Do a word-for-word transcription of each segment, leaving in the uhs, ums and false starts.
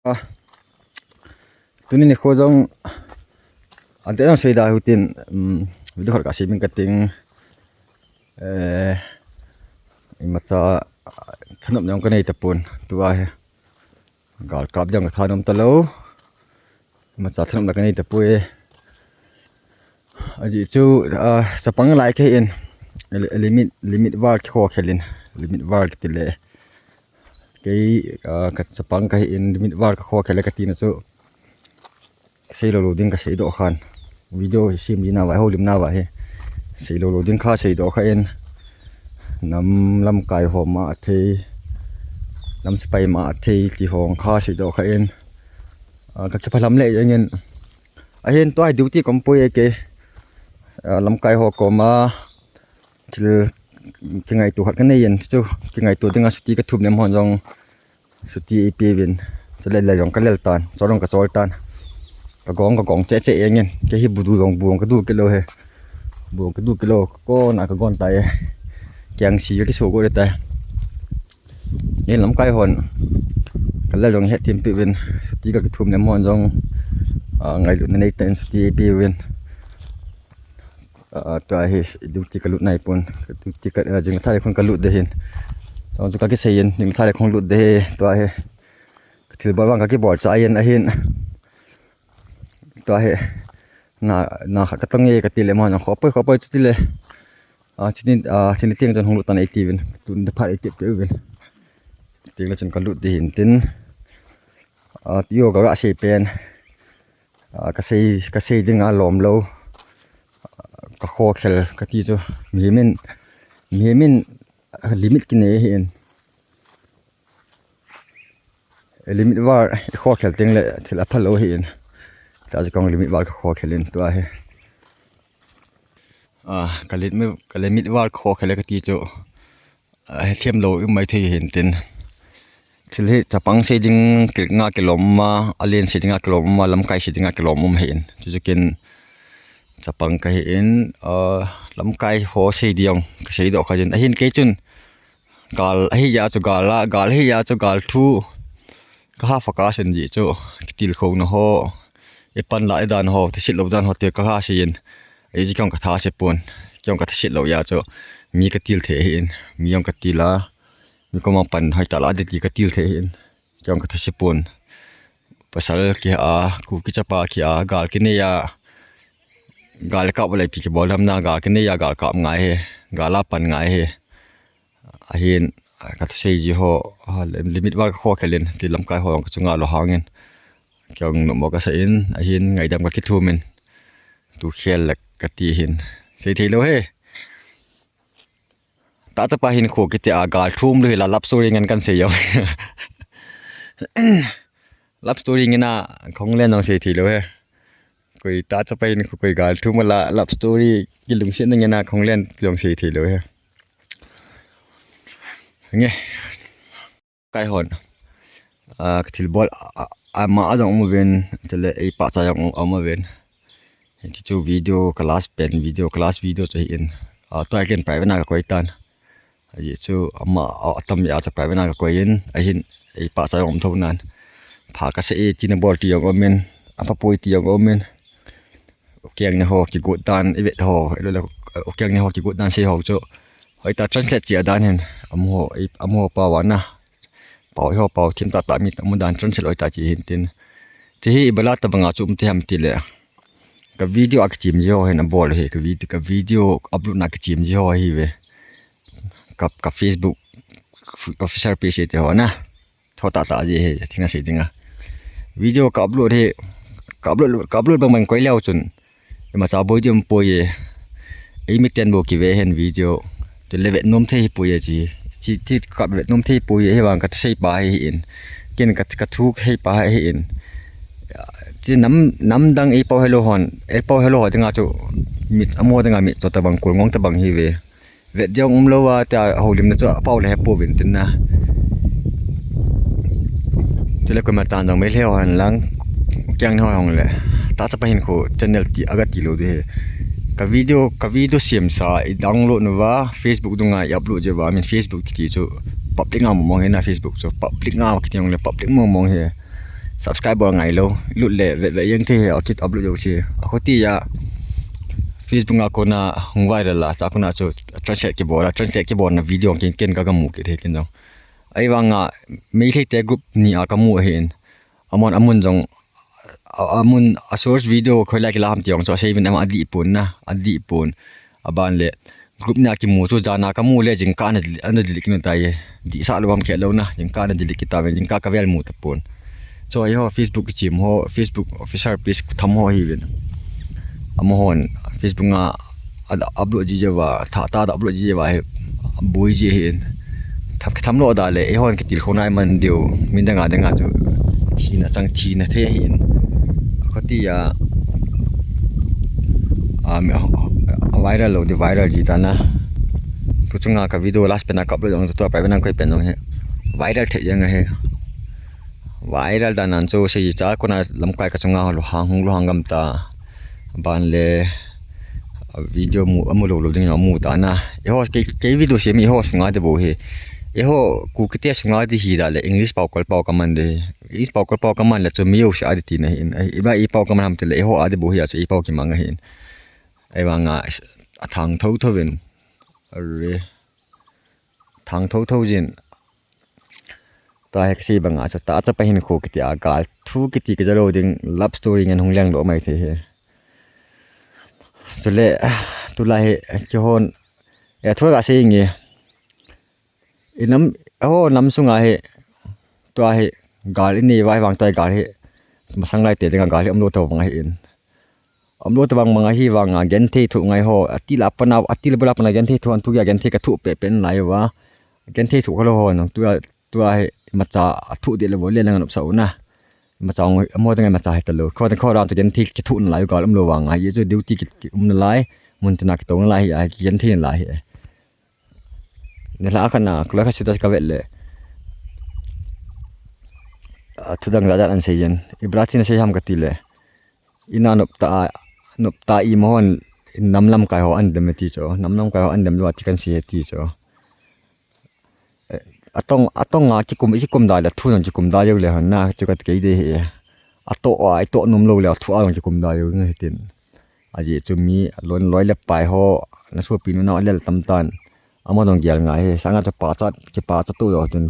Ah, tuni nikho jong ante jong seida hitin, um, video khat ka sem in kating, eh, imacha thanop jong kanei tapon, tua hi gal kap jong kathanom talou, imacha thanop la kanei tapoi. Ajeh chu, ah, chapang lai kahin, limit, limit var kikho khelin, limit var kitile. Kei, ah, ka chapang kahin, limit var kakho khel e katina chu. Seilou lou ding kaseidoh khan. Video hi sem jina vai, houlimna vai hi. Seilou lou ding kha seidoh kha in. Nam lamkai ho ma athei. Nam sepai ma athei ti ho kha seidoh kha in. Ah, kakiphalam le jengin. Ahin tua hi duty kaum poi e kei. Ah, lamkai ho koma thil kingaito khat kanei in chu kingaito dinga chuti kathum nem hon jong chuti eipeuvin. Chule lel jong kalel tan, chol jong kachol tan. Kagong, kagong cheh cheh jengin. Kei hi bu du jong bu jong kadu kit lou hi. Bu jong kadu kit lou, kona kagon tai e. Keng si kakiso go le tai. Ei lamkai hon kalel jong hethem peuvin, chuti kakithum nem hon jong, ah, ngailutna nei tah in chuti eipeuvin. Ah, tua hi duty kalut nai pon, duty ka, ah, jing lha le khun kalut de hin. Tua chu kakisei in, jing lha le khun lut de hi, tua hi. Kathilbol vang kakibol chai in ahin. Tua hi. Na, na khat katong e katile mo na khopoi, khopoi chutile. Ah, chini, ah, chini tiang chun hung lut tan eiti uvin. Tun da phat eiti peuvin. Tiang le chun kalut di hin tin. Ah, yoga gasei pen. Ah, kasei, kasei dinga lom lou. Kakho khel kati chu. Mihem in, mihem in limit kinei hin. Limit var ikho khel teng le thil apha lou hin. Tua chu kong limit var kakho khel in tua hi. Ah, ka limit, ka limit var kho khel e kati chu. Ah, hethem lou i mai thei hin tin. Thil hi chapang sei ding ki, nga kilom um a, alen sei dinga kilom um a, lamkai sei dinga kilom um hin. Chu chu kin chapang kahin, ah, lamkai ho sei diang kasei doh kha jin. Ahin kei chun gal ahi ja chu gal a, gal ahi ja chu gal thu kaha focus in ji chu kitilkhouna ho, ipan la idan ho, thisit lou dan ho te kaha sei in. Ei ji kong katha sei pon, kong katha sei lou ja chu mi katil thei hin, mi jong katil a, mi koma pan hoi ta la de ti katil thei hin. Kong katha sei pon. Pasal ki a, Kuki chapa ki a, gal kinei a, gal kap le pi kibol dam na, gal kinei a, gal kap ngai hi, gal a pan ngai hi. Ahin, kathusei ji ho, ah, limit var kakho khel in, ti lamkai ho kachunga lou hangin. Kong numo kasa in, ahin, ngaidam kakithum in. Tu khel le kati hin. Sei thei lou hi. Tah chapa hinkho kiti a gal thum lou hi la love story ngen kan sei jong. Love story ngen a khong len jong sei thei lou hi. Koi tah chapa hinkho koi gal thum la love story kilungset na ngen a khong len jong sei thei lou hi. Nge. Kai hon. Ah, kathilbol, ah, ah, ama a jong um uvin, tile ei pahcha jong um uvin. Hichu video ka last pen video, ka last video chu hi in. Ah, tua ken private na kakoi tan. Ahi chu ama, ah, atam ja chu private na kakoi in, ahin ei pahcha jong um tho nan. Pha kasei e tina bol ti jong um in, apha poi ti jong um in. Ukeng ne ho kigot dan, ivet ho, ilo le, ukeng ne ho kigot dan sei ho chu. Hoi ta translate chi a dan hin, amu ho, i, amu ho pao ana. Pao ho pao thim tata mi, amu dan translate hoi ta chi hin tin. Ti hi ibala tabanga chu um ti ham tile. Ka video a kichim ji ho hin abol hi, ka video, ka video upload na kichim ji ho hi ve. Ka, ka Facebook, ka official page te ho na. Tho tata ji hi, thina sei dinga. Video ka upload hi, ka upload, ka upload bang bang koi leu chun. Imacha boi ding um poi e. Ei miten bou kive hen video. Tile vet nom thei hi poi e chi. Chi, chi ka vet nom thei poi e, hi vang kathusei pa hi hin. Ken ka, kathu sei pa hi hin. Chi nam, nam dang ei pao hello hon. Ei pao hello ho dinga chu. Mit, amo dinga mit to tabang kul ngong tabang hi ve. Vet jong um lou a, tia houlimna chu apao le hepouvin tin na. Chule koima chan jong mei lheo hen lang, kiang ni ho hong le. Tah chapa hinkho channel ti aga ti lou di hi. Ka video, ka video siam sa i download nu va, Facebook dunga i upload je va, min Facebook kiti chu public nga mong mong hi na Facebook chu, public nga kiti hong le public mong mong hi. Subscribe bol ngailou, lut le vet vet jeng thei hi, akit upload jou si. Akhuti a Facebook a kona hung viral a, cha kona chu translate kibol a, translate kibol na video ken, ken ka, ka mu kit hi ken jong. Ahivanga Meitei te group ni a ka mu ahin. Amon, amun jong, a, amun a source video khoi lai kila ham ti jong chu asei vin, ama adih pon na, adih pon. Aban le group ni a kimu chu jana ka mu le jingkah ana delete, ana delete kit tai. Dih sah lou ham khe lou na, jingkah ana delete kit tauvin, jingkah ka vel mu tapon. Chu eiho Facebook kichim ho, Facebook official page tham ho hi vin. Amahon Facebook a a, upload ji jeh uva, tha ta upload ji jeh uva hi, boi ji hin. Tham, tham lou da le, eihon kitilkhou nai man diu, min dang a dang a chu, thina chang, thina thei hin. Akhuti a, a, mi, a viral lou di viral ji ta na. Tu chunga ka video last pen a ka upload jong chu, tua pai pen a koi pen jong hi. Viral thei jeng ahi. Viral dan an chu sei cha kona lamkai ka chunga lou hang hung lou hang gam ta. Ban le, a video mu, amu lou lou ding a mu ta na. Eiho, kei, kei video sem eiho sunga di bou hi. Eiho, Kuki te sunga di hi da le, English pao kol pao ka man di. English pao kol pao ka man le chu mi jouse a di tina hin. Iba i pao ka man ham ti le, eiho a di bou hi a chu i pao kimang ahin. Ahivanga, athang tho tho vin. Are. Thang tho tho jin. Tua hi kasei banga chu, Tah Chapa Hinkho kiti a gal thu kiti kija lou ding, love story ngen hung leng doh mai thei hi. Chule, tulai hi, kihon, e, thu kasei nge. I nam, ho nam sunga hi, tua hi, gal i nei vai vang tua hi gal hi, masang lai te dinga gal hi um lou ta vang ahin. Um lou ta vang mang ahivanga, genthei thoh ngai ho, ati la pana, ati la bula pana genthei thoh, an tu kia genthei ka thoh pe pen lai uva. Genthei thoh kha lou ho, nang tua, tua hi, imacha a thoh deh le vo le lang nop sa u na. Imacha ong, amo tang imacha hi ta lou. Kho tang kho rang chu genthei kithoh na lai u gal um lou vang. Ahi chu duty ki, ki um na lai, mun tina kithoh na lai hi, ahi genthei na lai hi. Ni la kha na, kula kha status ka vet le. A, thu dang jat jat an sei jen. Ibra chin sei ham kati le. Ina nop ta, nop ta i mahon, nam lamkai ho an dem ti chu. Nam lamkai ho an dem lou a ti kan sei ti chu. Eh, atong, atong a kikum, kikum da le thu nang kikum da jou le hon na, chu kat kei de hi. Ato a, ito nom lou le thu a nang kikum da jou nge tin. Ajeh chu mi loi, loi le pai ho, na sopi nu na lel tam tan. Ama dong gel ngai hi, sanga chu pachat, kipachat tu jo tin.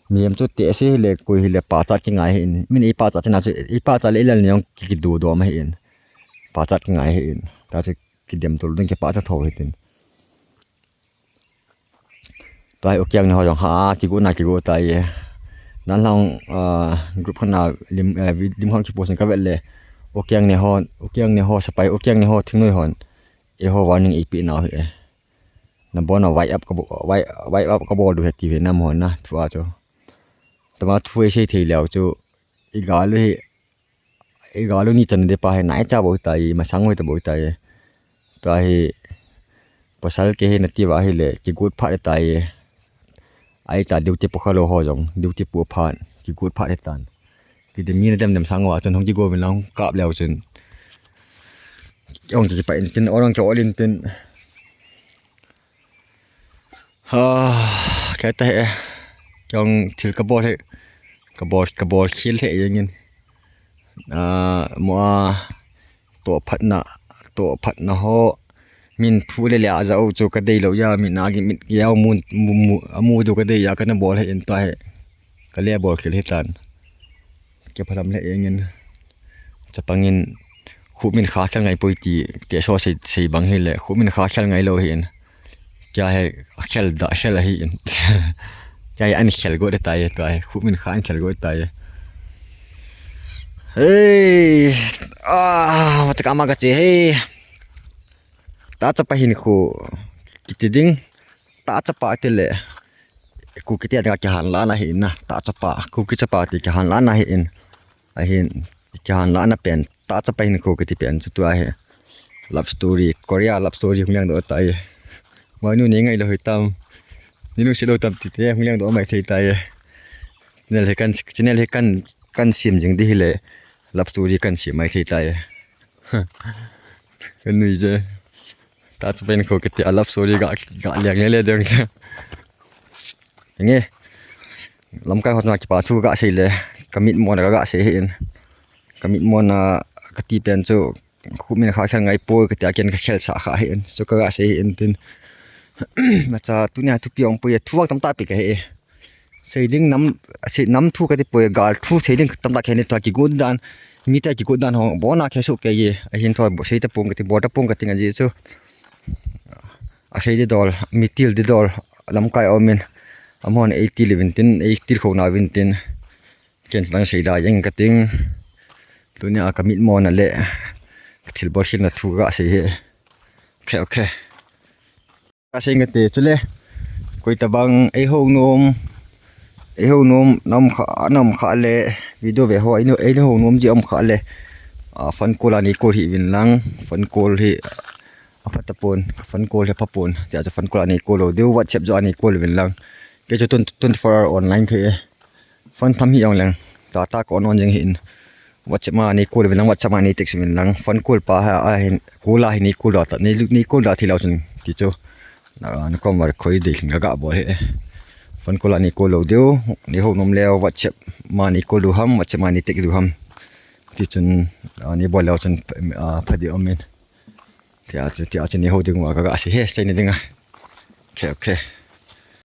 Mihem chu te se le, koi hi le pachat kingai hi in. Min i pachat china chu, i pachat le i lel ni jong ki, kidu do ma hi in. Pachat kingai hi in. Ta chu kidem tul ding kipachat tho hi tin. Tua hi Okiang ne ho jong ha, kigu na kigu ta ye. Nan lang, ah, group khat na lim, eh, vid-, lim hon kipost in ka vet le. Okiang ne ho, Okiang ne ho sepai, Okiang ne ho thingnoi hon. Eiho warning eipe nau hi e. Na bon a wipe up ka bo-, wipe, wipe up ka bol diu ahi ti ve nam hon na, thu a chu. Tama thu ei sei thei leu chu. I gal u hi, i gal u ni chan de pa hi nai cha bou tai, masang hoi ta bou tai. Tua hi, pasal ke hi na ti va hi le, kigut phat tai. Ai ta duty pu kha lou ho jong, duty pu phat, kigut phat tan. Kiti mi na dem dem sang uva chun hung kigo vin lang kap leu chun. Hung kipa in tin, orang ke olin tin. Ha, kei ta he. Kei thil ka bol he. Ka bol, ka bol khel he jeng in. Ah, mo a, to phatna, to phatna ho. Min thu le le a ja u chu ka dei lou a, min a gi mit ya mu, mu, mu, a mu du ka dei a, ka na bol he in ta he. Ka le bol khel he tan. Kei phalam le jeng in. Chapang in, khu min kha khel ngai poi ti, ti so sei, sei bang hi le, khu min kha khel ngai lou hi in. Kei he khel da, khel ahi in. Kei he an khel go de tai, tai, khu min kha an khel go tai. Hey, ah, mata kama ka che, hey. Tah Chapa Hinkho kiti ding, Tah Chapa ti le, Kuki te ding a kihan la na hi in na, Tah Chapa, Kuki chapa ti kihan la na hi in. Ahin, kihan la na pen, Tah Chapa Hinkho kiti pen chu tua hi. Love story, Korea love story hung leng doh tai. Mai nu ni ngai lou hi tam. Ni nu si lou tam ti te hung leng doh mai thei tai. Channel hi kan, channel hi kan, kan sim jing di hi le. Love story kan sim mai thei tai. Kan nui je. Tah Chapa Hinkho kiti a love story ga, ga liang le le deng je. Nge. Lamkai hot na kipa thu ga sei le. Ka mitmona ka ga sei hi in. Ka mitmona ka ti pen chu, khu min kha khel ngai poi ka ti a, ken ka khel sa kha hi in. Chu ka ga sei hi in tin. Macha tunia thupi ong poi, thu vang tamtah pi ka he. Sei ding nam, sei nam thu ka ti poi, gal thu sei ding tamtah ka he ni, tua kigot dan, mite kigot dan hong, bona khe su ke ye, ahin thoi bo sei ta pong ka ti, bol ta pong ka ti nga ji chu. A sei di dol, mi til di dol, lamkai om in, amahon ei til uvin tin, ei til khona uvin tin, ken lang sei da jeng ka ting, tunia ka mitmona le, ka thilbol khelna thu ka sei hi. Okay, okay. Ka sei nga te, chule, koi tabang, ei ho nom, ei ho nom, nam kha, nam kha le, video ve ho, ei no, ei ho nom ji om kha le, a, fan call a nei call hi vin lang, fan call hi, a pha ta pon, fan call hi pha pon, cha cha fan call a nei call lo, deu WhatsApp jo a nei call vin lang, ke chu twenty, twenty-four hour online ke, phone tham hi jong leng, data ka on on jeng hi in. WhatsApp ma nei call uvin lang, WhatsApp ma nei text uvin lang. Phone call pa ha, a hin, call a hin nei call da ta, nei, nei call da thei lou chun ti chu. Na, na kom war khoi dei lhing ga ga bol hi. Phone call a nei call lou diu, nei ho nom leu WhatsApp ma nei call diu ham, WhatsApp ma nei text diu ham. Ti chun, a, nei bol leu chun, a, pha di om in. Tia chu, tia chu nei ho ding uva ka ga sei hi, sei ni ding a. Okay, okay.